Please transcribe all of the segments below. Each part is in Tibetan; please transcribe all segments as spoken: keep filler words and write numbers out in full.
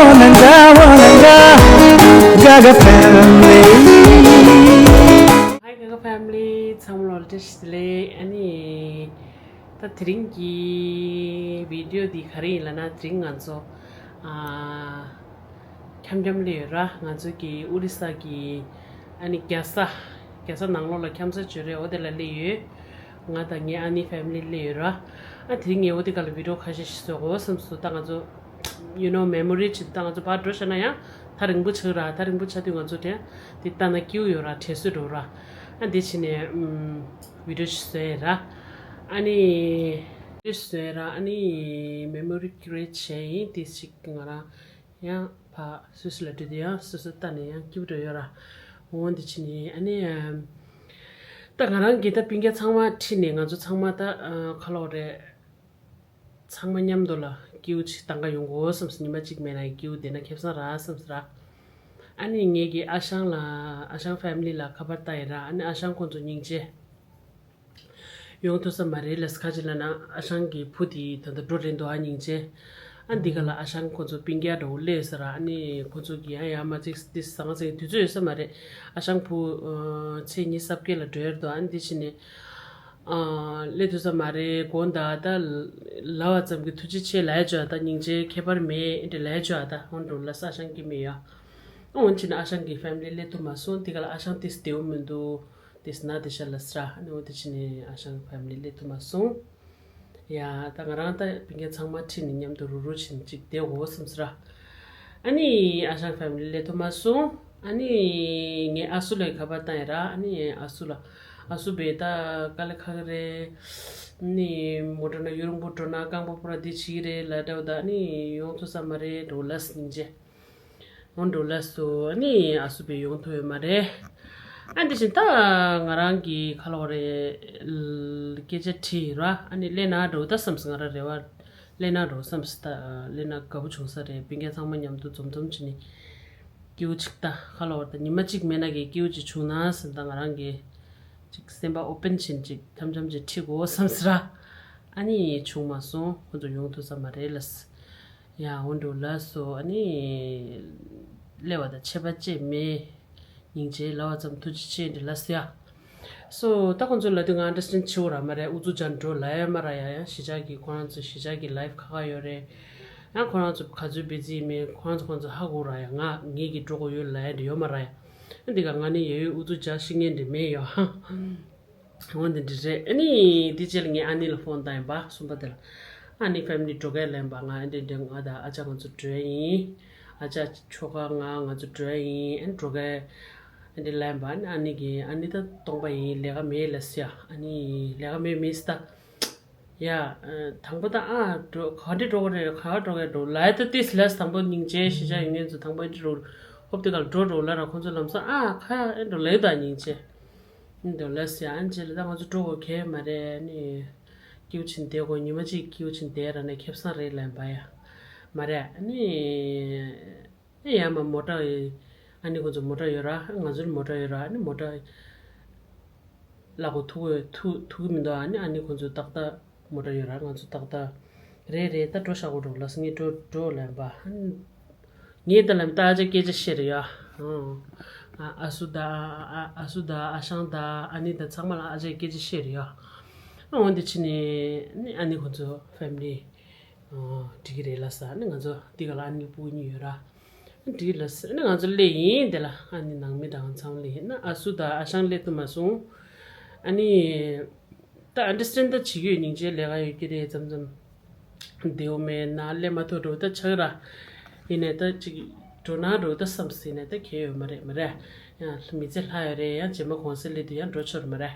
Wananga, wananga, Gaga family. Hi Gaga family, ཚང་མ་ལ་བཀྲ་ཤིས་བདེ་ལེགས། ཨ་ནི་ད་དེ་རིང་གི་བི་ཌིའོ་འདི་ག་རེ་ཡིན་ལབ་ན། དེ་རིང་ང་ཚོ་ཨ་འཁྱམ་འཁྱམ་སླེབས་ཡོད་ར། ང་ཚོ་གི་ཨོ་རི་ས་གི་ཨ་ནི་རྒྱལ་ས་རྒྱལ་ས་ནང་ལོགས་ལ་འཁྱམ་ས་ཅིག་ཡོད་རེད། འོ་དེ་ལ་སླེབས་ཡོད། ང་དང་ངའི་ཨ་ནེ་ཕེ་མི་ལི་སླེབས་ཡོད་ར། ཨ་དེ་རིང་ངས་འོ་དེ་ག་ལ་བི་ཌིའོ་ཁ་ཤས་ཤིག་བཟོ་དགོས་བསམ་སོང་། ད་ང་ཚོ་you know memory ཅིག་ད་ང་ཚོ་ཕར་འགྲོ་བྱས་ན་ཡང་ཐག་རིང་པོ་ཆགས་ར། ཐག་རིང་པོ་ཆགས་དུས་ང་ཚོ་དེ་དེ་ལྟ་ན་སྐྱིད་པོ་ཡོད་ར། དྲན་གསོ་འགྲོ་ར། ཨ་འདི་བྱས་ནས་ཨམ་བི་ཌིའོ་ཞིག་བཟོས་ཡོད་ར། ཨ་ནི་བི་ཌིའོ་ཞིག་བཟོས་ཡོད་ར། ཨ་ནི་མེ་མོ་རི་ཀི་རི་ཨེ་ཊི་བྱས་ཡིན། དེ་ཞིག་ང་རང་ཡང་ཕར་སུད་སི་ལ་འགྲོ་དུས་ཡང་སོ་སོ་ལྟ་ནས་ཡང་སྐྱིད་པོ་འགྲོ་ཡོད་ར། འོ་འདི་བྱས་ནས་ཨ་ནི་ཨམ་ད་ང་རང་གིས་ད་སྤུན་ཀྱག་ཚང་མ་ཁྲིད་ནས་ང་ཚོ་ཚང་མ་ད་ཨ་ཁ་ལོག་རེད། ཚང་མ་མཉམ་དུ་ལ་སྐྱིད་པོ་ཅིག་གཏང་ག་ཡོང་དགོས་བསམ་སོང་། ཉི་མ་གཅིག་མེད་ན་སྐྱིད་པོ་བསྡད་ན་ཁེ་བཟང་ར་བསམ་སོང་ར། ཨ་ནི་ངེད་ཀྱི་ཨ་ཞང་ལ་ཨ་ཞང་ཕེ་མི་ལི་ལ་ཁ་པར་བཏང་ཡིན་ར། ཨ་ནི་ཨ་ཞང་ཁོང་ཚོ་སྙིང་རྗེ། ཡོང་ཐུབ་ས་མ་རེད་ལབ་སོང་། ཁ་ཅིག་ལབ་ན་ཨ་ཞང་གི་བུ་དེ་ད་ལྟ་འགྲོ་རན་འདུག་ཨ་སྙིང་རྗེ། ཨ་འདི་ག་ལ་ཨ་ཞང་ཁོང་ཚོ་སྤུན་ཀྱག་འདྲ་བོ་སླེབས་ཡོད་ས་ར། ཨ་ནི་ཁོང་ཚོ་གིས་ཡང་ཡར་མར་ཅིག་ཏོག་ཙམ་ཟང་ཟིང་དུས་ཚོད་ཡོད་ས་མ་རེད། ཨ་ཞང་བུ་ཨ་ཚེས་ཉི་ཤུ་རྩ་བརྒྱད་ལ་འགྲོ་ཡ་རེད་འདུག་ཨ་འདི་བྱས་ནས་ཨ་སླེབས་ཐུབ་ས་མ་རེད། དགོངས་དག་ད་ལབ་པ་ཙམ་གྱིས་ཐུགས་རྗེ་ཆེ་ལབ་ཡ་བྱོས་ཨ། ད་སྙིང་རྗེ་ཁྱད་པར་མེད་ཨེ་འདྲ་ལབ་ཡ་བྱོས་ཨ། ད་འོ་འདྲ་བོ་ལབ་སོང་ཨ་ཞང་གིས་མི་ཡ། འོ་འདི་བྱས་ནས་ཨ་ཞང་གི་ཕེ་མི་ལི་སླེབས་ཐུབ་མ་སོང་། འདི་ག་ལ་ཨ་ཞང་ཏོག་ཙམ་བདེ་པོ་མི་འདུག་དེས་ན་དེ་ཤ་ལ་སྲ་ནི་འོ་དེ་ཕྱི་ནས་ཨ་ཞང་ཕེ་མི་ལི་སླེབས་ཐུབ་མ་སོང་། ཡ་ད་ང་རང་ད་སྤུན་ཀྱག་ཚང་མ་ཁྲིད་ནས་མཉམ་དུ་རུ་རུ་ཕྱིན་ཅིག་བསྡད་འོ་བསམ་སྲ། ཨ་ནི་ཨ་ཞང་ཕེ་མི་ལི་སླེབས་ཐུབ་མ་སོང་། ཨ་ནི་ངས་ཨ་སུ་ལ་ཁ་པར་བཏང་ཡ་ར། ཨ་ནི་ཨ་སུ་ལ་ཨ་སུ་བས་ད་དཀའ་ལས་ཁག་གི་རེད། ནི་མོ་ཊ་ན་ཡུན་རིང་པོ་འགྲོ་ན་རྐང་པ་པུ་ར་འདི་བྱེད་ཀྱི་རེད་ལབ་འདྲ་བོ། ད་ཨ་ནི་ཡོང་ཐུབ་ས་མ་རེད་འགྲོ་ལབ་སྙིང་རྗེ། འོ་འགྲོ་ལབ་སོང་། ཨ་ནི་ཨ་སུ་བས་ཡོང་ཐུབ་ཡོད་མ་རེད། ཨ་འདི་བཞིན་ད་ང་རང་གི་ཁ་ལོག་རེད་སྐད་ཆ་དྲིས་ར། ཨ་ནི་སླེབས་ན་འགྲོ་ད་བསམ་སོང་། ང་རང་རེ་བ་སླེབས་ན་འགྲོ་བསམ་སོང་། ད་སླེབས་ན་དགའ་པོ་བྱུང་ས་རེད། སྤུན་ཀྱག་ཚང་མ་མཉམ་དུ་འཛོམས་འཛོམས་བྱས་ནས་སྐྱིད་པོ་ཅིག་ད་ཁ་ལོག་ད་ཉི་མ་གཅིག་མེད་ན་གི་སྐྱིད་པོ་ཅིག་བྱུང་ན་བསམ། ད་ང་རང་གི་ཅིག་སེམས་པ་ཨོ་པན་བྱས་ནས་ཅིག་འཆམ་འཆམ་ཅིག་ཁྲིད་དགོས་བསམ་སོང་ར། ཨ་ནི་བྱུང་མ་སོང་། ཁོ་ཚོ་ཡོང་ཐུབ་ས་མ་རེད་ལབ་སོང་། ཡ་འོ་འགྲོ་ལབ་སོང་། ཨ་ནི་སླེབས་པ་དང་ཆད་པ་ཅིག་མེད། སྙིང་རྗེ་ལབ་པ་ཙམ་ཐུགས་རྗེ་ཆེ་འདྲི་ལབ་སོང་ཡ། སོ་ད་ཁོང་ཚོ་ལབ་དུས་ང་ཨན་ཌར་སི་ཊེན་ཌ་བྱེད་འོ་ར་མ་རེད། ཨུ་ཚུགས་རྒྱག་འགྲོ་ལབ་ཡ་མ་ར་ཡ། ཡང་གཞིས་ཆགས་ཀྱི་ཁོ་རང་ཚོ་གཞིས་ཆགས་ཀྱི་ལའིབ་ཁག་ཁག་ཡོད་རེད། ཡང་ཁོ་རང་ཚོ་ག་ཚོད་བི་ཛི་ཡིན་མིན་ཁོ་རང་ཚོ་ཁོང་ཚོ་ཧ་གོ་ར་ཡ། ང་ངེད་ཀྱིས་འགྲོ་དགོས་ཡོད་ལབ་ཡ་འདྲི་ཡོད་མ་ར་ཡ། འདི་ག་ང་ནི་ཡ་ཡོད་ཨུ་ཚུགས་རྒྱག་ཤེས་མཁན་འདྲི་མེད་ཡ། འོ་འདི་འདྲ་རེད། ཨ་ནི་དེ་རྗེས་ལ་ངས་ཨ་ནེ་ལ་ཕོན་བཏང་ཡིན་པ། གསུམ་པ་དེ་ལ་ཨ་ནེ་ཕེ་མི་ལི་འགྲོ་གས་ལན་པ། ང་ཨ་འདྲ་འདྲ་ང་དང་ཨ་ཅག་ང་ཚོ་འགྲོ་ཡིན། ཨ་ཅག་ཁྱོ་ག་ང་ང་ཚོ་འགྲོ་ཡིན། ཨ་ནི་འགྲོ་གས་ཨ་འདྲ་ལན་པ། ཨ་ནི་ཨ་ནེ་གིས་ཨ་ནེ་ད་སྟོང་པ་ཡིན་ལས་ཀ་མེད་ལབ་སོང་ཡ། ཨ་ནི་ལས་ཀ་མེད་མིན་སི་ད། ཡ་དང་པོ་ད་ཨ་འགྲོ་ག་འདྲ་འགྲོ་གི་རེད། ག་པར་འགྲོ་གས་འགྲོ་ལབ་ཡ་ད་ཏིས་ལབ་སོང་། དང་པོ་སྙིང་རྗེ་གཞིས་ཆགས་ཡོད་མཁན་ཚོ་དང་པོ་ཨ་འདྲ་འགྲོ་ཧོབ་དེ་ག་ལ་འགྲོ་འགྲོ་ལབ་ར། ཁོང་ཚོ་ལམ་སང་ཨ་ཁ་ཨ་འགྲོ་ལབ་ད་སྙིང་རྗེ། འདི་ལ་སི་ཨན་ཅེ་ལ་ད་ང་ཚོ་འགྲོ་དགོས་གལ་མ་རེད། ནི་སྐྱིད་པོ་ཕྱིན་བསྡད་དགོས། ཉི་མ་གཅིག་སྐྱིད་པོ་ཕྱིན་བསྡད་ར་ནས་ཁེ་བཟང་རེད་ལབ་པ་ཡ་མ་རེད། ནི་ཨེ་ཡ་མ་མོ་ཊ་ཨ་ནི་ཁོང་ཚོ་མོ་ཊ་ཡོད་ར། ང་ཚོར་མོ་ཊ་ཡོད་ར། ནི་མོ་ཊ་ལག་གོ་ཐུག་གི་ཐུག་ཐུག་གི་མི་འདུག་ཨ་ནི་ཨ་ནི་ཁོང་ཚོ་ཏག་ཏག་མོ་ཊ་ཡོད་ར། ང་ཚོ་ཏག་ཏག་རེད་རེད། ད་འགྲོ་ཤག་གོ་འགྲོ་ལབ་སོང་། ངས་འགྲོ་འགྲོ་ལབ་པ། ངས་ད་ལམ་ད་ཨ་ཅག་སྐད་ཆ་བཤད་རེད་ཡ། ཨ་ཨ་སུ་ད་ཨ་ཨ་སུ་ད་ཨ་ཞང་ད་ཨ་ནེ་ད་ཚང་མ་ལ་ཨ་ཅག་སྐད་ཆ་བཤད་རེད་ཡ། ཨ་འོ་འདི་ཕྱི་ནས་ནི་ཨ་ནེ་ཁོང་ཚོ་ཕེ་མི་ལི་འགྲིག་གི་རེད་ལབ་ས། ནི་ང་ཚོ་འདི་ག་ལ་ཨ་ནེ་སྤུ་གུ་གཉིས་ཡོད་ར། འགྲིག་ལབ་ས། ནི་ང་ཚོ་སླེབས་ཡིན། དེ་ལ་ཨ་ནེ་ནང་མི་དང་ཚང་མ་སླེབས་ཡིན། ན་ཨ་སུ་ད་ཨ་ཞང་སླེབས་ཐུབ་མ་སོང་། ཨ་ནི། ད་ཨན་ཌར་སི་ཊེན་ཌ་ད་བྱེད་ཀྱི་ཡོད། སྙིང་རྗེ་ལས་ཀ་ཡོད་ཀྱི་རེད། མཚམས་མཚམས་བདེ་པོ་མེད་ན་སླེབས་མ་ཐུབ་འགྲོ་ད་ཆགས་ར། ཡིན་ནའི་ད་ཅིག་འགྲོ་ན་འགྲོ་ད་བསམ་སྲིད་ནས་ད་གལ་ཡོད་མ་རེད་མ་རེད། ཡང་མི་ཚེ་ལྷག་ཡོད་རེད། ཡང་རྗེས་མ་གུང་སེང་སླེབས་དུས་ཡང་འགྲོ་ཆོག་རེད་མ་རེད།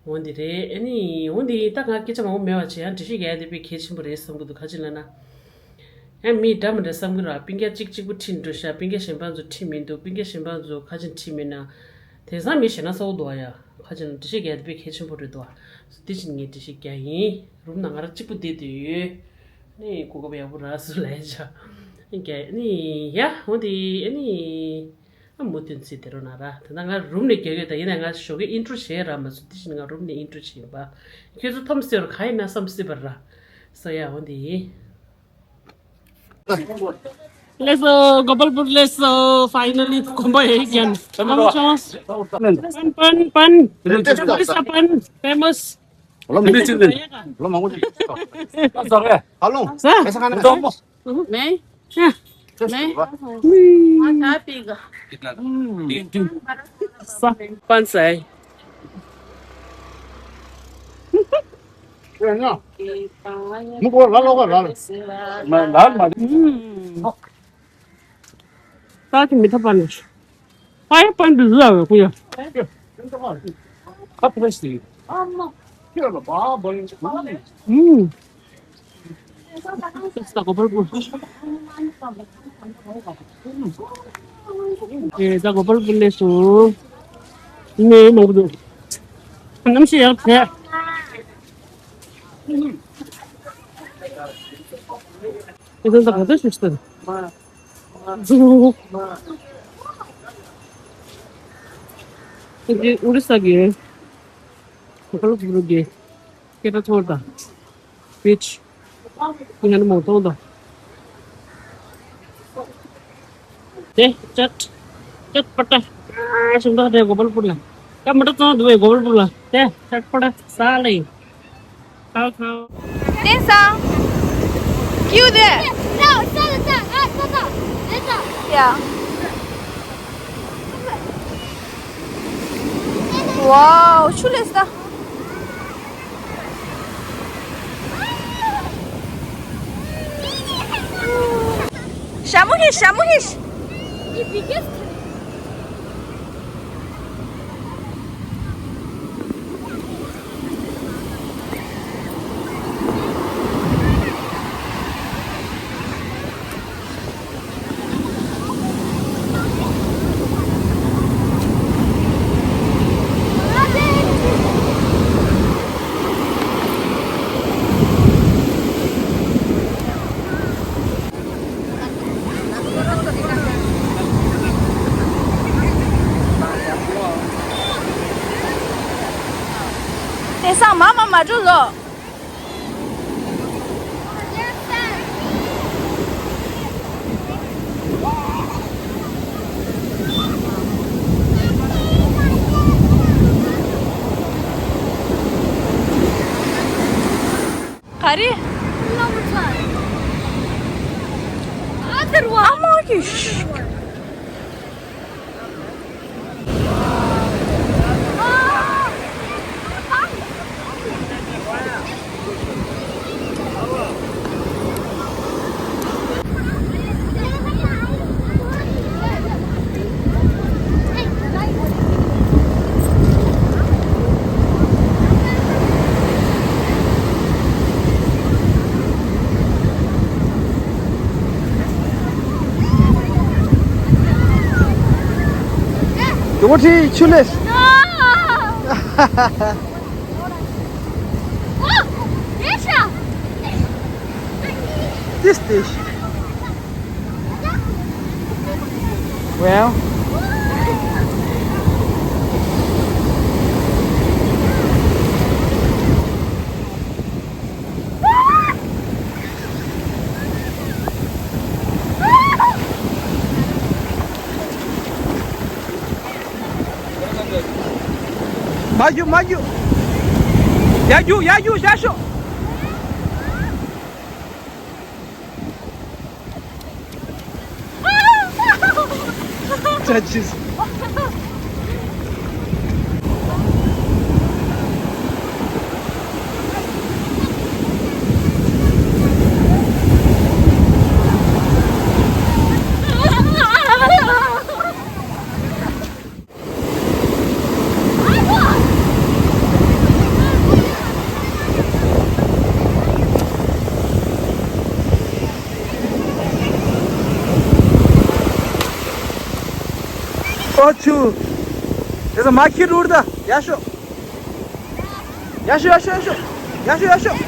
འོ་འདི་རེད། ཨ་ནི་འོ་འདི་ད་ང་སྐད་ཆ་མང་པོ་མེད་པ་བྱས། ཡང་འགྲེལ་བཤད་རྒྱག་ཡ་དེ་དཔེ་གལ་ཆེན་པོ་རེད་བསམ་གི་འདུག་ག་ཅི་ལབ་ན། ཡང་མི་འདྲ་མི་འདྲ་བསམ་གི་ར། སྤུན་ཀྱག་གཅིག་གཅིག་པུ་ཁྲིད་འགྲོ་ཤག་སྤུན་ཀྱག་གཞན་པ་ཚོ་ཁྲིད་མི་འདུག་སྤུན་ཀྱག་གཞན་པ་ཚོ་ཁ་ཅིག་ཁྲིད་མེད་ན། དེང་སང་མི་ཞེ་ན་གསལ་པོ་འདུག་ཨ་ཡ། ཁ་ཅིག་ན་འགྲེལ་བཤད་རྒྱག་དེ་དཔེ་གལ་ཆེན་པོ་རེད་འདུག་ཨ། དེ་བཞིན་ངས་འགྲེལ་བཤད་རྒྱག་ཡིན། རུམ་ནང་ང་རང་གཅིག་པུ་བསྡད་དུས་ཡོད། ནི་གོ་སྐབས་ཡག་པོ་རག་སོང་ལབ་ཡ་ཆ། རྒྱག་ནི་ཡ་འོ་དེ་ཨ་ནི། ཨ་མུ་མཐུད་ཚིག་དེ་རུ་ན་ར། ད་ལྟ་ང་རུམ་ནས་རྒྱག་གི་ད་ཡིན་ན་ང་ཞོགས་ཀས་ཨིན་ཊྲོ་བྱས་ར་མ་སོང་། དེ་བཞིན་ང་རུམ་ནས་ཨིན་ཊྲོ་བྱས་ཡིན་པ། ཁྱོད་ཚོ་ཐམས་ཅད་ར་ག་ཡིན་ན་བསམ་སྲིད་པ་ར། སོ་ཡ་འོ་འདི་ཡིན། སླེབས་སོང་། གོ་པལ་པུར་སླེབས་སོང་། Finally དགོན་པ་ཡིན་ཀྱང་། Famous ཨོ། Pan, pan, pan. Famous ཨོ། Famous ཨོ། ཧ་ལོ། ས། མེ། མེ། ཨ་ཁ་པི་ག། ས། པན་སའི། མུ་གོ་ལ་ལོ་ག་ལ་ལ། མ་ལ་མ། ད་ཅི་མི་ཐབས་པ་ནི། ཨ་ཡ་པན་དུ་ཟ་བའི་ཁུ་ཡ། ཁ་ཕྲེ་སི། ཨུམ། ད་གོ་པལ་པུར། ཨེ་ད་གོ་པལ་པུར་ལས་སུ། ནས་མང་པོ་འདུག་གནམ་གཤིས་ཡག་བྱས། ཨེ་ད་ག་ཚོད་ཞིག་ཤི་ད། འདི་ཨོ་རི་ས་གི་གོ་པལ་པུར་གི་སྐད་གྲགས་ཚོར་དང་། བིཆ། ང་ནི་མོ་ཏོང་དང་། དེ་ཅད། ཅད་པ་ཏ། ཨ་ཞིམ་པོ་དེ་གོ་པལ་པུར་ལ། ཀ་མ་ཏ་ཙོང་དུ་བའི་གོ་པལ་པུར་ལ། དེ་ཅད་པ་ཏ་ས་ལེ། ཁའོ་ཁའོ། བསྟན་སང་། ཀིའུ་དེ། ཡ། ཝའོ། ཆུ་ལས་ས། ཞྭ་མོ་ཧེ། ཞྭ་མོ་ཧེ། དེང་སང་མ་མ་མ་འགྲོ་ལོ། ག་རེ། ཨ་མ་གི། ཇོ་བོ་ཁྲི་ཆུ་ལས། This dish. Well. མ་རྒྱུག་མ་རྒྱུག་ཡར་རྒྱུག་ཡར་རྒྱུག་ཡར་ཤོག་ཅ་ཅིས། ཨོ་ཆུ། དེ་ཚོ་མ་ཁྱེར་རུར་ད། ཡར་ཤོག་ཡར་ཤོག་ཡར་ཤོག་ཡར་ཤོག་ཡར་ཤོག་ཡར་ཤོག་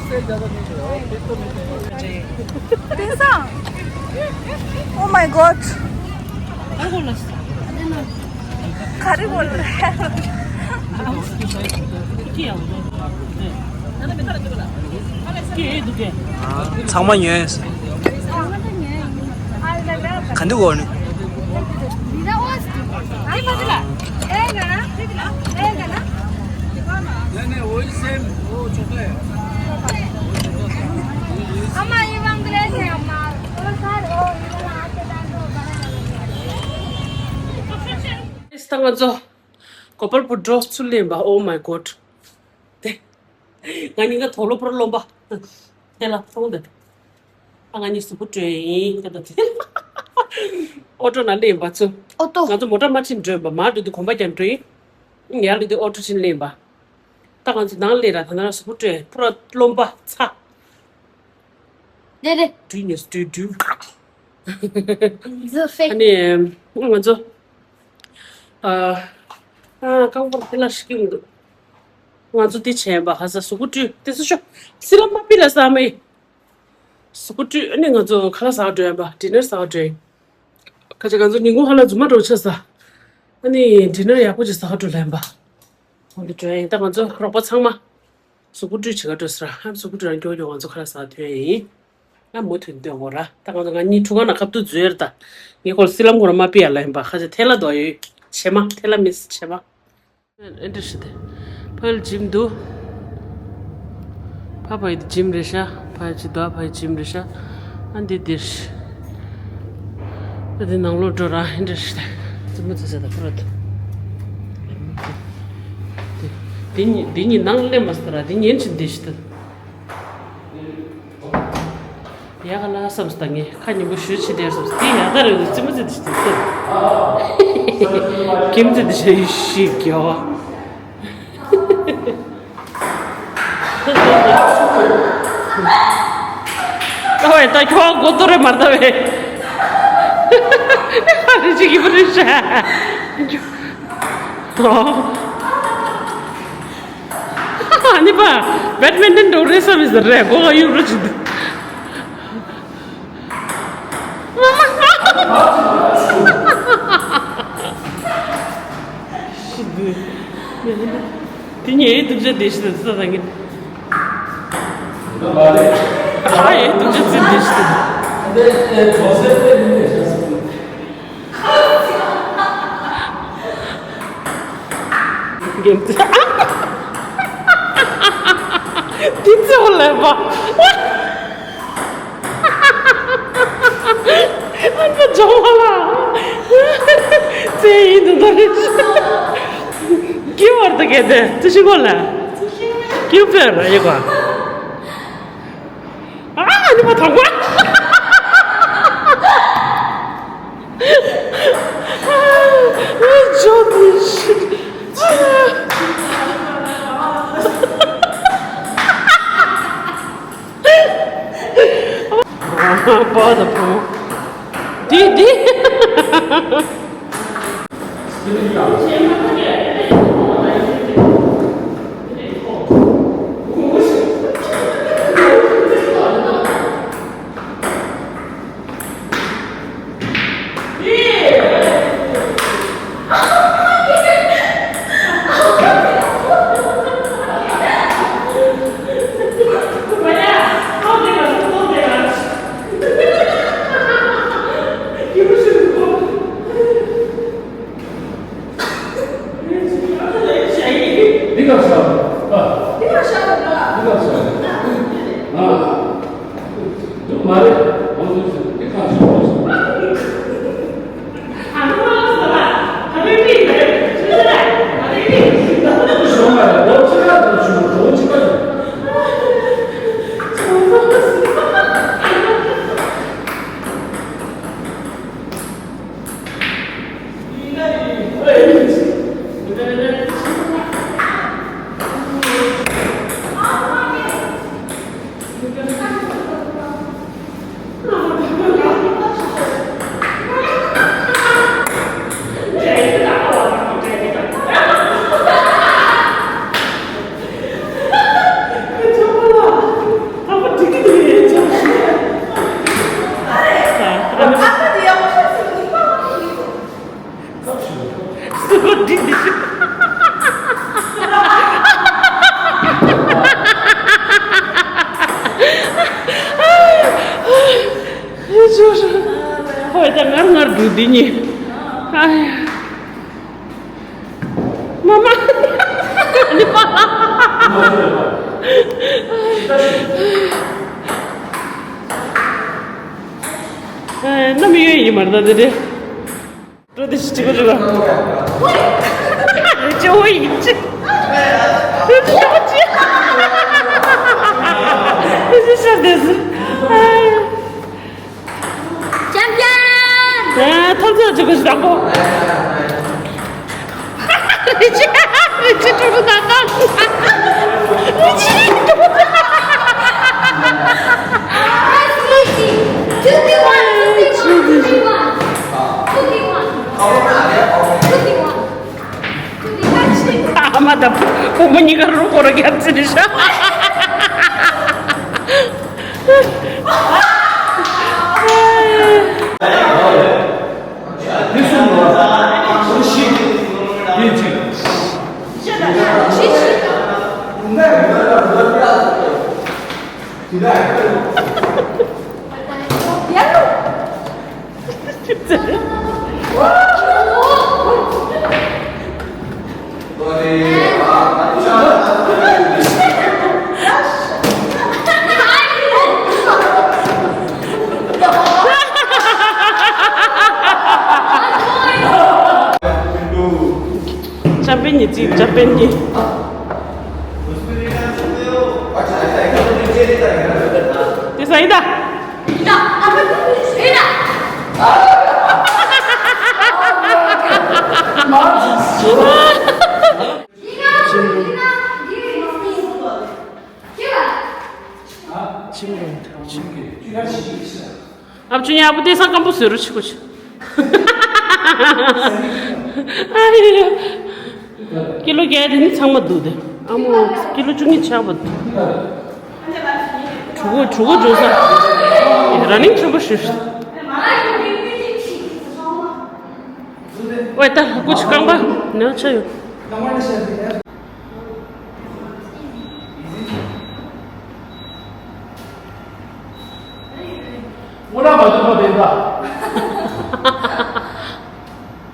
དེང་སང Oh my god. ག་རེ་གོ་ལ། ཚང་མ་ཉོས། ག་འདུག་གོ་ནི། ད་ང་ཚོ་གོ་པལ་པུར་འགྲོ་ཚུར་སླེབས་པ། Oh my god. དེ། ང་གཉིས་ཀ་དོག་ལོ་པར་རློམ་པ། དེ་ལ་མཐོང་དེ། ཨ་ང་གཉིས་གཟུགས་པོ་བཀྲུས་ཡིན་ཁ་ད་དེ། ཨོ་ཊོ་ནང་སླེབས་པ་ཚུར། ཨོ་ཊོ། ང་ཚོ་མོ་ཊ་མ་ཕྱིན་འགྲོ་ཡིན་པ། མར་འགྲོ་དུས་གོམ་པ་རྒྱག་འགྲོ་ཡིན། ཡར་འགྲོ་དུས་ཨོ་ཊོ་ཕྱིན་སླེབས་པ། ད་ང་ཚོ་ནང་སླེབས་ར། ད་ནང་གཟུགས་པོ་བཀྲུས་པུ་ར་རློམ་པ་ཚ། རེད་རེད། དུས་ཉིས་དུས་དུས། ཨ་ནི་ང་ཚོ། ཨ། ཨ། རྐང་པ་དེ་ལ་ཤི་གི་མི་འདུག་ང་ཚོ་དེ་བྱས་པ་ཧ་ས་གཟུགས་པོ་བཀྲུས་དེ་ཚོ་ཤོ། སི་ལ་མ་པི་ལ་ས་མེ། གཟུགས་པོ་བཀྲུས། ཨ་ནི་ང་ཚོ་ཁ་ལག་ཟ་འགྲོ་ཡ་པ། ཌི་ནར་ཟ་འགྲོ་ཡིན། ཁ་ཅིག་ང་ཚོ་ཉིན་གུང་ཧ་ལ་རྫུན་མ་འགྲོ་ཆ་ས། ཨ་ནི་ཌི་ནར་ཡག་པོ་ཅིག་ཟ་འགྲོ་ལན་པ། འོ་འདི་འགྲོ་ཡིན། ད་ང་ཚོ་རོགས་པ་ཚང་མ་གཟུགས་པོ་བཀྲུས་བྱེད་ག་འགྲོ་ས་ར། ཨ་གཟུགས་པོ་བཀྲུས་རང་སྐྱོ་སྐྱོ་ང་ཚོ་ཁ་ལག་ཟ་ཐོན་ཡིན། ང་མུ་མཐུད་འདོན་དགོས་ར། ད་ང་ཚོ་ང་གཉིས་ཁྲུ་གང་ན་ཁབ་ཏུ་འཛུལ་ཡོད་ར། ད་ངའི་སྐོར་སི་ལམ་ཁོ་ར་མ་པི་ཡ་ལ་ཡིན་པ། ཁ་ཅིག་ཐེ་ལ་དོ་ཡོད་བྱེ་མ། ཐེ་ལ་མིས་བྱེ་མ། ཨེ་འདྲ་ཞིག་དེ། ཕ་ཡུལ་འཇིམ་འདུག་ཕ་ཕ་ཡི་འཇིམ་རེད་ཤག་ཕ་ཡི་ཅི་འདུག་ཕ་ཡི་འཇིམ་རེད་ཤག་ཨ་འདི་འདིར། ཨ་འདི་ནང་ལོགས་འགྲོ་ར། ཨེ་འདྲ་ཞིག་དེ། ཙི་མ་ཙི་ཙི་ད་ཕུ་ར་དུ། འདི་གཉིས་འདི་གཉིས་ནང་སླེབས་མ་སི་ད་ར། འདི་ཉན་ཅིག་འདི་ཞིག་དེ། ཡ་ག་ལ་བསམ་སྟངས་ངས་ཁ་ཉིན་པོ་ཞུ་ཆེ་དེར་བསམ་སྟེ་ཡ་ད་རེ་རྩི་མ་ཚེ་དེ་ཞིག་དེ་ཁྱིམ་ཚེ་དེ་ཞིག་ཞིག་གྱོ། ཀ་བའི་ད་ཁྱོ་གོ་ཏོ་རེ་མར་ད་བས། ཧ་རེ་ཅིག་གི་བུ་རེ་ཤ། ཨ་ནི་པ། བེད་མིན་ཊོན་འགྲོ་རེས་བསམ་ཟེར་རེད། མགོ་ག་གཡུག་རོ་བྱེད་འདུག་དེ་ཉིད་ཡའི་སྡུག་ཅག་དེ་ཞིག་ད་ས་ད་ངེད། ཨ་ཡའི་སྡུག་ཅག་ཚིག་དེ་ཞིག་ད། རྒན་ཚེ། དེ་ཚོ་ལས་པ། ཨ་ནི་ཇོ་བོ་ལ། ཚེ་ཡིན་དུ་ད་རེད། ཀྱི་བར་དུ་གལ་ཏེ་ཚེ་ཤི་གོ་ལ། ཀྱི་བར་ཡོད་ག་ཨ་ནི་མ་ཐང་པ། ཇོ་ནི་ཤི། པ་ད་པོ། དེ་དེ། འདི་གཉིས། ཨ། མ་མ། ཨ། ནམ་ཡོད་ཡིན་མ་རེད་ད་དེ་རེད། འགྲོ་དེ་ཞིག་ཅིག་རེད་པ། ཅོ་ཡིན་ཅི། ཅོ་ཅི། དེ་ཞིག་ཤར་དེ་ཟིན། ཅམ་པི་ཡན། ཨ། ཐབས་ཚང་ཅིག་གོ་ཞིག་དང་པོ། རི་ཅི། རི་ཅི་ཀྲུ་ཀྲུ་དང་ཀང་། རི་ཅི་ཀྲུ། Two big one, two big one, two big one. Two big one. Two big one. ཨ་མ་དང་བུ་མོ་གཉིས་ཀ་རུ་སྐོར་ར་རྒྱབ་ཙི་རེད་ཤག་ཅམ་པན་གཉིས་བརྩིས། ཅམ་པན་གཉིས། དེ་ས་ཡིན་ད། ཨ་ཕ་ཆུ་ཉ་པོ་དེ་ས་སྐམ་པོ་བཟོས་རོགས་བྱེད་དགོས་ཆུ། ཨ་ཡ། ཀི་ལོ་བརྒྱད་དེ་ནི་ཚང་མ་འདུག་དེ། ཨ་མོ། ཀི་ལོ་བཅུ་གཉིས་ཆགས་པ་འདུག་གྲུ་གུ། གྲུ་གུ་འཇོག་ས། ར་ནིང་ཆེན་པོ་ཞུ། ཝེ་ད་ལྷག་པོ་ཆུ་རྐང་པ་ནག་ཆ་ཡོད། སྔོན་ལ་མ་ཐུག་པ་དེ་འདྲ།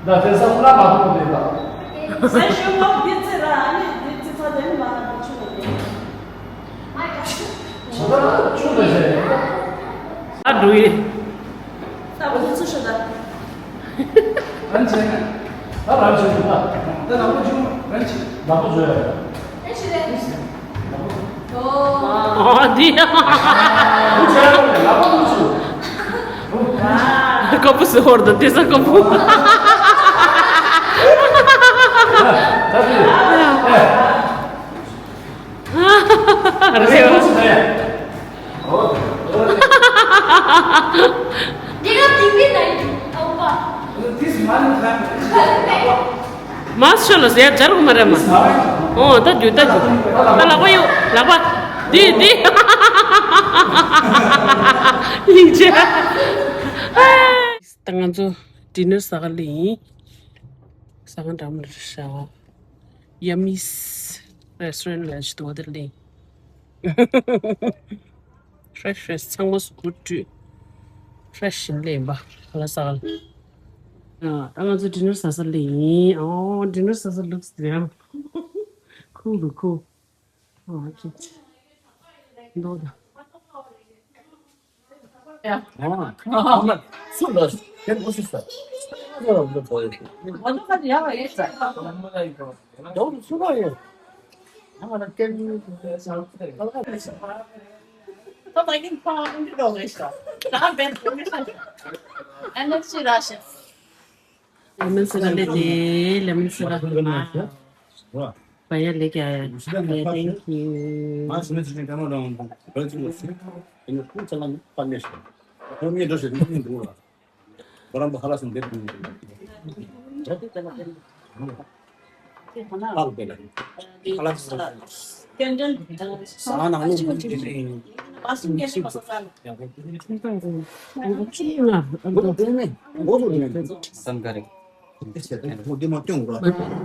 ད་དེ་ས་སྔོན་ལ་མ་ཐུག་པ་དེ་འདྲ། སེམས་ཤུགས་མང་པོ་དེ་ཚེ་ར་ཨ་ནི་དེ་ཚེ་ཚ་དེ་ནི་མ་ན་དེ་ཆུ་ལ་དེ། ད་ཆུ་ལ་བྱས། ཨ་འགྲོ་ཡི། ད་བུ་ཚུ་ཤོད་ད། རང་བྱས། ད་རང་བྱས་འདུག་ད། ད་ནག་པོ་ཆུང་རང་བྱས། ནག་པོ་བཟོས་ཡ། ཨ་འདི། ཀ་པུ་སི་ཧོར་དང་དེ་ས་ཀ་པུ། རེད་བ། འདི་ག་དེ་བི་ནའི་འདུག་ཨ་བ། མ་ཤོ་ལ་ཟེར་སྦྱར་གོ་མ་རེད་མ། ཨོ་ད་རྒྱུ་ད་རྒྱུ། ད་ལག་པ་གཡུག་ལག་པ། འདི་འདི། ཡིན་ཅེ། ད་ང་ཚོ་ཌི་ནར་ཟ་ག་སླེབས་ཡིན། ཟ་ཁང་འདྲ་མོ་རེད་ཤག Yummy's restaurant ལ་ཞིག་འདུག་དེར་སླེབས། Fresh fresh ཚང་མ་སུ་གུ་བཀྲུས། Fresh ཞིག་སླེབས་ཡིན་པ་ག་ལ་ཟ་ག་ལ། ཨ་ད་ང་ཚོ་ཌི་ནར་ཟ་ས་སླེབས་ཡིན། ཨོ་ཌི་ནར་ཟ་ས་looks damn cool. Cool. ཨོ་ཨོ་ཁེ། འདུག་ད། ལེ་མོན་སི་ར་ལེ་དེ། ལེ་མོན་སི་ར། བ་ཡ་ལེ་ཀྱ་ཡ། ལེ། Thank you.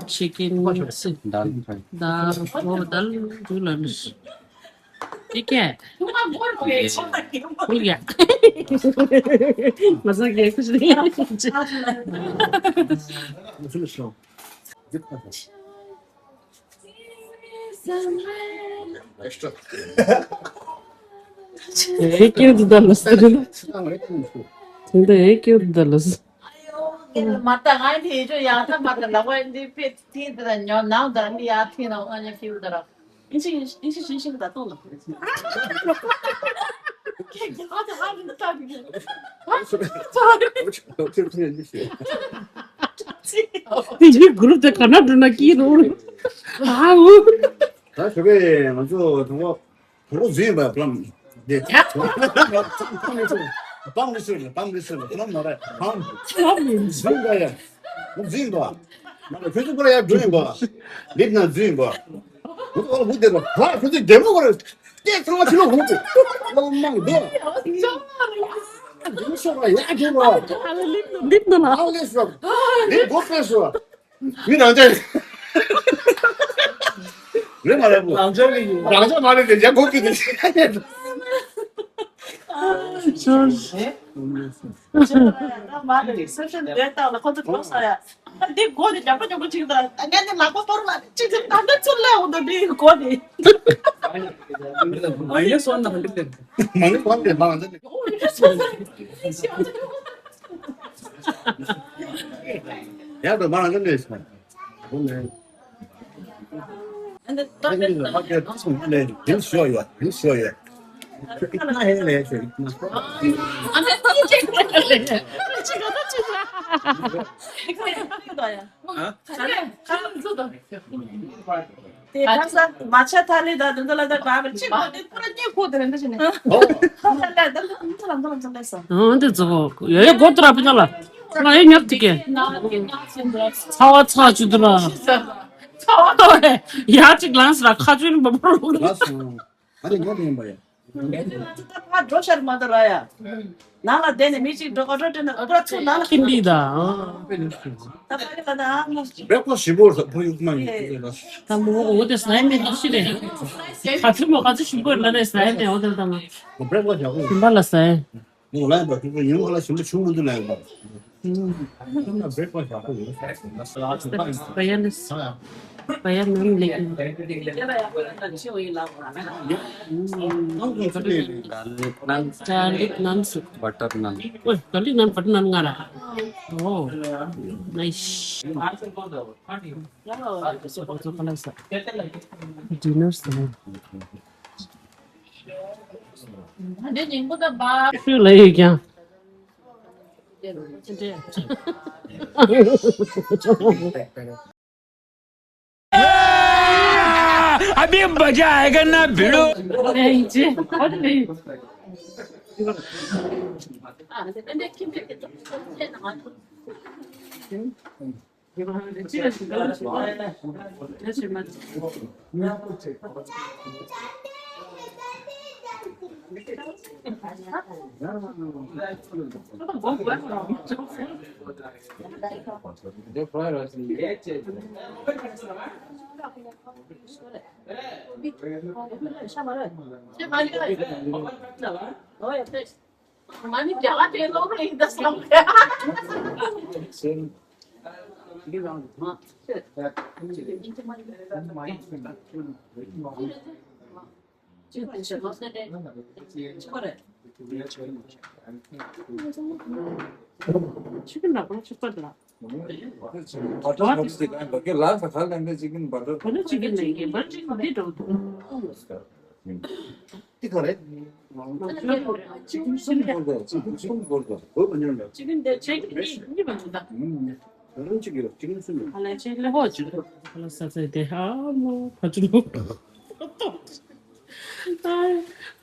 Chicken. Dal. Dal. Dal. ཀྱེ་ཀྱེ། ཁུལ་ཡ། མ་ཟ་གེ་ཁུ་ཤི་ཡ། ཨེ་ཀྱེ་འདི་ད་ལོ་སི་རེད། དེ་འདི་ཨེ་ཀྱེ་འདི་ད་ལོ་སི། མ་ད་ང་འདི་ཡོད་ཡང་ད་མ་ད་ལ་བ་འདི་པེ་ཐིན་དེ་ད་ཉོ་ནང་ད་འདི་ཡ་ཐིན་ན་ང་ཉ་ཁྱིའུ་ད་ར། ཨིན་ཤི་ཨིན་ཤི་ཤིང་ཤིང་ད་ཏོ་ལ། ཁྱེད་ཀྱི་ཨ་ད་ཨ་ད་ད་ད། དེ་ཡི་གུ་རུབ་དེ་ག་ན་འགྲོ་ན་ཀི་རུ། ཨ་འུ། ད་ཞོགས་པ་ང་ཚོ་དང་པོ་དང་པོ་འཛིན་པ་བླམ་དེ། པང་ལི་སུ་པང་ལི་སུ་བླམ་མ་རེད། པང་འཛིན་པ་ཡ། འཛིན་པ། ང་ལ་ཁྱོད་ཚོ་པར་ཡ་འགྲོ་ཡིན་པ། ལིབ་ན་འཛིན་པ། ང་ཚོ་བླ་བུ་དེ་ལ་བ་ཁྱོད་ཚོ་རྒྱལ་མོ་ག་རེ། དེ་ཚང་མ་ཕྱི་ལོགས་ཁོང་ཚོ་བླ་མ་མང་འདུག་འདི་མི་ཤོག་པ་ཡ་རྒྱུ་བ། ལིབ་ན་ལ། ཨ་ལེ་སོ། ལིབ་གོ་པེ་སོ། མི་རང་ཅག་རེད་མ་རེད་པོ། རང་ཅག་རེད། རང་ཅག་མ་རེད་དེ་ཡ་གོ་གི་དེ། མ་རེད་སེམས་ཤིང་འདོད་བཏང་ལ་ཁོ་ཚོ་གོ་ས་ཡ། འདི་སྒོ་ནས་རྒྱབ་ཀྱོག་རྒྱབ་ཀྱོག་ཅིག་དང་ངས་འདི་ལག་པ་གཏོར་ལ་ཅིག་ཅིག་ད་ལྟ་ཚུར་སླེབས་འོང་དང་འདི་སྒོ་ནས། མ་ཡེ་སོང་ན་འདི་ལས། མ་ཡེ་སོང་ན་མ་འདི་ལས། ཡ་ད་མ་འདི་ལས། དེ་ཁ་ས་མ་ཆ་ཐ་ལེ་ད་དུང་ད་ལ་ད་བ་བར་ཅི་གོ་དེ་པུ་ར་ཉེ་ཁོ་དེ་རེ་འདི་ཞིག་ནས། ཨོ། ད་ལ་ད་ད་ད་ལ་ད་ལ་ད་ལ་ས། ཨང་དེ་ཙོ་ཡོ་ཡོ་གོ་ཏུ་ར་པི་ན་ལ། ང་ཡོ་ཉབ་ཏི་ཀེ། ཚ་བ་ཚ་ཅུ་དུ་ལ། ཚ་བ་ཏོ་རེ། ཡ་ཅིག་ལངས་ལ་ཁ་ཅུན་བ་བ་རུ། ལ་སོང་། ཨ་ནི་ཉོ་ལེན་པ་ཡ། ང་ཚོ་ད་ཕར་འགྲོ་ཤར་མ་གཏོགས་ར་ཡ། ནང་ལ་བསྡད་ནས་མི་གཅིག་འགྲོ་ག་འགྲོ་དྲན་ན་ཨ་ཁུ་ར་ཚུར་ནང་ལ་ཁྱིམ་འདི་ད། ད་ཕ་གི་ལ་ད་ཨ་མ། བེ་ཀོ་ཞིབ་པོ་ས་ཕོ་ཡུག་མ་ཡིན་ལ། ད་མོ་འོ་དེ་སའི་མེད་ནོ་ཤི་རེད། ག་ཚོད་མོ་ག་ཚོད་ཞིབ་པོ་ལ་ནས་སའི་མེད་འོ་དེ་ད་མ། བེ་ཀོ་ཞབས་པོ་ཞིམ་པ་ལ་སའི། མོ་ལ་ཡིན་པ་ཁུ་ཁུ་ཡིན་ཁ་ལ་ཞིམ་པོ་ཆུང་མི་འདུག་ལ་ཡིན་པ། ཨུམ། ཁྱོད་ན་བེ་ཀོ་ཞབས་པོ་ཡོད། བ་ཡ་ནི། བ་ཡ་ནི་ལེགས། garlic naan, garlic naan, butter naan. ཨོ་garlic naan, butter naan ང་ར། ཨོ་nice. Dinner ཟེར། ཤུ་ལ་ཡོད་ཀྱང་། अभी मजा आएगा ना भिड़ो।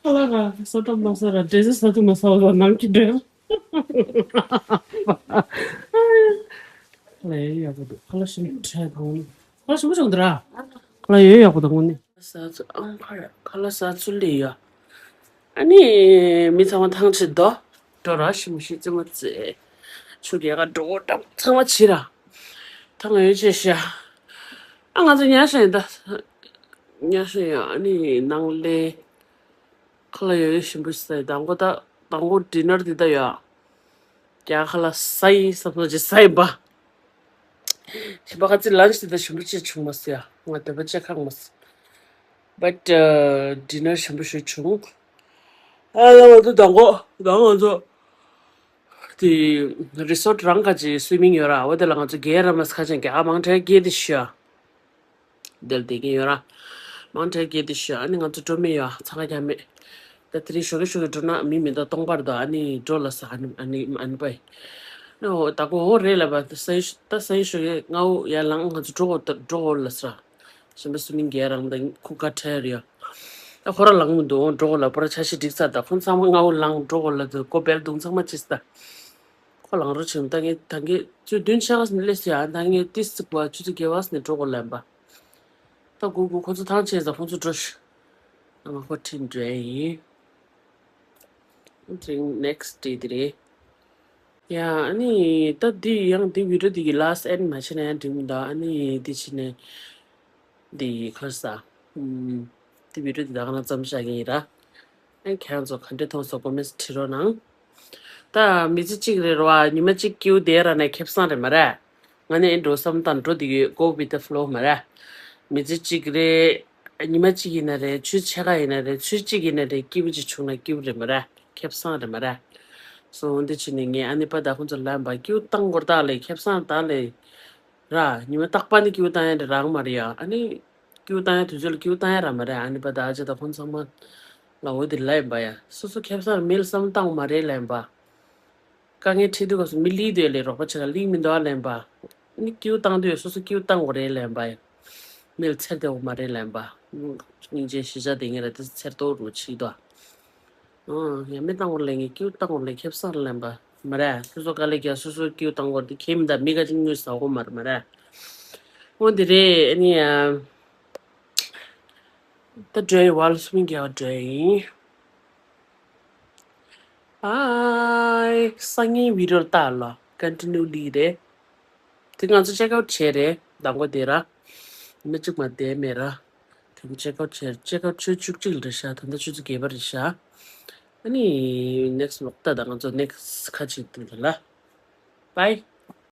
ཁ་ལག་ཟ་དང་མ་ཟ་ར་འདྲེ་ཟ་ཟ་དུ་མ་ཟ་བ་ནང་གི་འདྲེ། ཁ་ལག་ཡོད་ཡག་པོ་འདུག་ཁ་ལག་ཞིམ་ཁྲལ་དང་། ཁ་ལག་ཞིམ་པོ་བྱུང་འདུག་ར། ཁ་ལག་ཡོད་ཡག་པོ་འདུག་དངོས་གནས། ཟ་ཚུལ་ཨང་ཁ་ར་ཁ་ལག་ཟ་ཚུལ་ལས་ཡ། ཨ་ནི་མི་ཚང་མ་ཐང་ཆད་དོ། འགྲོ་ར་ཞིམ་ཞིག་རྩེད་མོ་རྩེ། ཆུ་རྐྱལ་ཁ་འགྲོ་འགྲོ་ཚང་མ་བྱེད་ར། ད་ང་ཡོད་ཆེ་ཤ། ཨ་ང་ཚོ་ཉལ་ཤ་ཡིན་ད། ཉལ་ཤ་ཡིན་ཨ་ནི་ནང་ལས། ཁ་ལག་ཡོད་ཡོད་ཞིམ་པོ་ཞིག་ཟ་ཡི། དང་པོ་ད་དང་པོ་ཌི་ནར་འདི་ད་ཡོད། རྒྱ་ཁ་ལག་ཟ་ཡི་བསམ་སོང་ཅིག་ཟ་ཡིན་པ། ཞིམ་པ་ཁ་ཚིག་ལན་ཅི་འདི་ད་ཞིམ་པོ་ཅིག་བྱུང་མ་སོང་ཡ། ང་འདོད་པ་ཅིག་ཁེངས་མ་སོང་། བཊ་ཌི་ནར་ཞིམ་པོ་ཞིག་བྱུང་། ཨ་ལ་ང་ཚོ་དང་པོ་ད་ང་ཚོ་དེ་རི་སོརཊ་རང་ཁ་ཅིག་སུའི་མིང་ཡོད་ར། འོ་དེ་ལ་ང་ཚོ་རྒྱལ་ར་མ་ས་ཁ་ཅན་གྱི་ཨ་མང་ཁྲལ་སྐྱེལ་དེ་ཤི་ཡ། དེར་བསྡད་ཀྱི་ཡོད་ར། མང་ཁྲལ་སྐྱེལ་དེ་ཤི་ཡ། ཨ་ནི་ང་ཚོ་འགྲོ་མི་ཡོད་ཚང་ཁ་རྒྱ་མེད། ད་དེ་རིང་ཞོགས་ཀས་ཞོགས་ཀས་འགྲོ་ན་མི་མི་འདུག་སྟོང་པར་འདུག་ཨ་ནི་འགྲོ་ལ་ས་ཨ་ནི་ཨ་ནི་ཨ་ནི་པའི། ཨོ་ད་གོ་འོ་རེད་ལ་བ་ད་སང་ད་སང་ཞོགས་ཀས་ང་འོ་ཡར་ལངས་ང་ཚོ་འགྲོ་འོ་ད་འགྲོ་འོ་ལ་ས། གཞན་པ་སུ་མིན་རྒྱལ་རང་དང་ཁུ་ཁ་ཁྲལ་ཡོད། ད་ཁོ་ར་ལངས་མི་འདུག་འགྲོ་འོ་ལ་པོ་ར་འཆར་གཞི་སྒྲིག་ཚར། ད་ཁོང་ཚང་མ་ང་འོ་ལངས་འགྲོ་འོ་ལ་ད་གོ་བལ་དུང་ཚང་མ་ཅི་ས་ད། ཁོ་ལང་རོ་ཆེན་ད་ངས་ད་ངས་ཚོད་བདུན་ཆ་ག་སི་ནས་སླེབས་ཡ། ད་ངས་ཏིས་ཙི་པ་ཆུ་ཚོད་བརྒྱད་པ་སི་ནས་འགྲོ་དགོས་ལན་པ། ད་གུ་གུ་ཁོ་ཚོ་ཐང་ཆད་ཙང་ཁོ་ཚོ་འགྲོ་ཤི། ང་ཁོ་ཁྲིད་འགྲོ་ཡིན། དེ་རིང་ནེག་སི་ཌེ་དེ་རེད། ཡ་ཨ་ནི་ད་འདི་ཡང་འདི་བི་ཌི་ཡོ་འདི་གི་ལ་སི་ཊི་ཨེན་མ་བྱས་ན་ཡང་འགྲིག་མི་འདུག་ཨ་ནི་འདི་བྱས་ནས་འདི་ཁར་ས། ཨུམ། འདི་བི་ཌི་ཡོ་འདི་ད་ག་ན་ཙམ་བཞག་གི་ཡིན་ར། ཨ་ཁྱེད་རང་ཚོ་ག་འདྲས་མཐོང་སོང་ཀོ་མེན་ཊི་བྲིས་རོགས་གནང་། ད་མི་ཚེ་གཅིག་རེད་རོ་ཨ། ཉི་མ་གཅིག་སྐྱིད་པོ་བསྡད་ར་ན་ཁེ་བཟང་རེད་མ་རེད། ང་ནི་ཨེ་འགྲོ་བསམ་སྟངས་འགྲོ་འདི་ཡོད། Go with the flow མ་རེད། མི་ཚེ་གཅིག་རེད། ཉི་མ་གཅིག་ཡིན་ན་རེད། ཆུ་ཚོད་ཕྱེད་ཀ་ཡིན་ན་རེད། ཆུ་ཚོད་གཅིག་ཡིན་ན་རེད། སྐྱིད་པོ་ཅིག་བྱུང་ན་སྐྱིད་པོ་རེད་མ་རེད། ཁེ་བཟང་རེད་མ་རེད། སོ་འདི་བྱས་ནས་ངས་ཨ་ནི་པ་ད་ཁོང་ཚོ་ལབ་པ་སྐྱིད་པོ་བཏང་དགོས་ད་ལས་ཁེ་བཟང་ད་ལས། ར། ཉི་མ་རྟག་པར་ནི་སྐྱིད་པོ་བཏང་ཡ་འདྲ་རང་མ་རེད་ཡ། ཨ་ནི་སྐྱིད་པོ་བཏང་ཡ་དུས་ཚོད་ལ་སྐྱིད་པོ་བཏང་ཡ་ར་མ་རེད། ཨ་ནི་པ་ད་ཨ་ཅག་ད་ཁོང་ཚང་མ་ལ་འོ་དེ་ལབ་ཡིན་པ་ཡ། སོ་སོ་ཁེ་བཟང་མི་ལ་བསམ་བཏང་མ་རེད་ལབ་ཡིན་པ། དཀའ་ངལ་འཕྲད་དུས་སྐབས་སུ་མི་ལིག་དུས་ལས་རོགས་པ་བྱེད་ལ་ལིག་མི་འདུག་ཨ་ལབ་ཡིན་པ། ནི་སྐྱིད་པོ་བཏང་དུས་སོ་སོ་སྐྱིད་པོ་བཏང་དགོས་རེད་ལབ་ཡིན་པ་ཡ། མི་ལ་ཚེར་བདེ་བོ་མ་རེད་ལབ་ཡིན་པ། སྙིང་རྗེ་ཞེ་དྲག་དེ་ངེད་ར་དེ་ཚེར་ཏོ་རུ་ཆིག་དོ། ཨང་། ཡ་མི་བཏང་བར་ལས་ངས་སྐྱིད་པོ་བཏང་བར་ལས་ཁེ་བཟང་ལེན་པ་མ་རེད། སོ་སོ་དཀའ་ལས་རྒྱག་སོ་སོ་སྐྱིད་པོ་བཏང་བར་དེ་ཁེ་མི་འདའ་མི་ག་ཅིག་དངུལ་ཟ་གོ་མ་རེད་མ་རེད། འོ་འདི་རེད་ཨ་ནི་ཡ། ད་འགྲོ་ཡི་ཝལ་སུ་མིན་རྒྱག་འགྲོ་ཡིན། ཨའི་སང་ཉིན་བི་ཌི་ཡོ་ལྟ་ལ་ཀོན་ཊི་ནིའུ་ལི་རེད། དེ་ང་ཚོ་ཅེག་ཨའུཊ་བྱས་རེད། མདང་དགོང་དེ་ར། མི་གཅིག་མ་བསྡད་མེད་ར། དེ་ཅེག་ཨའུཊ་བྱས་ཅེག་ཨའུཊ་ཆུ་བཅུ་གཅིག་ལ་རེད་ཤག་ད་ལྟ་ཆུ་ཚོད་བརྒྱད་པ་རེད་ཤག་ཨ་ནི་ནེག་སི་ཊི་ལོག་ལྟ་དང་ང་ཚོ་ནེག་སི་ཊི་ཁ་ཅིག་ཏུ་རེད་ལ། Bye.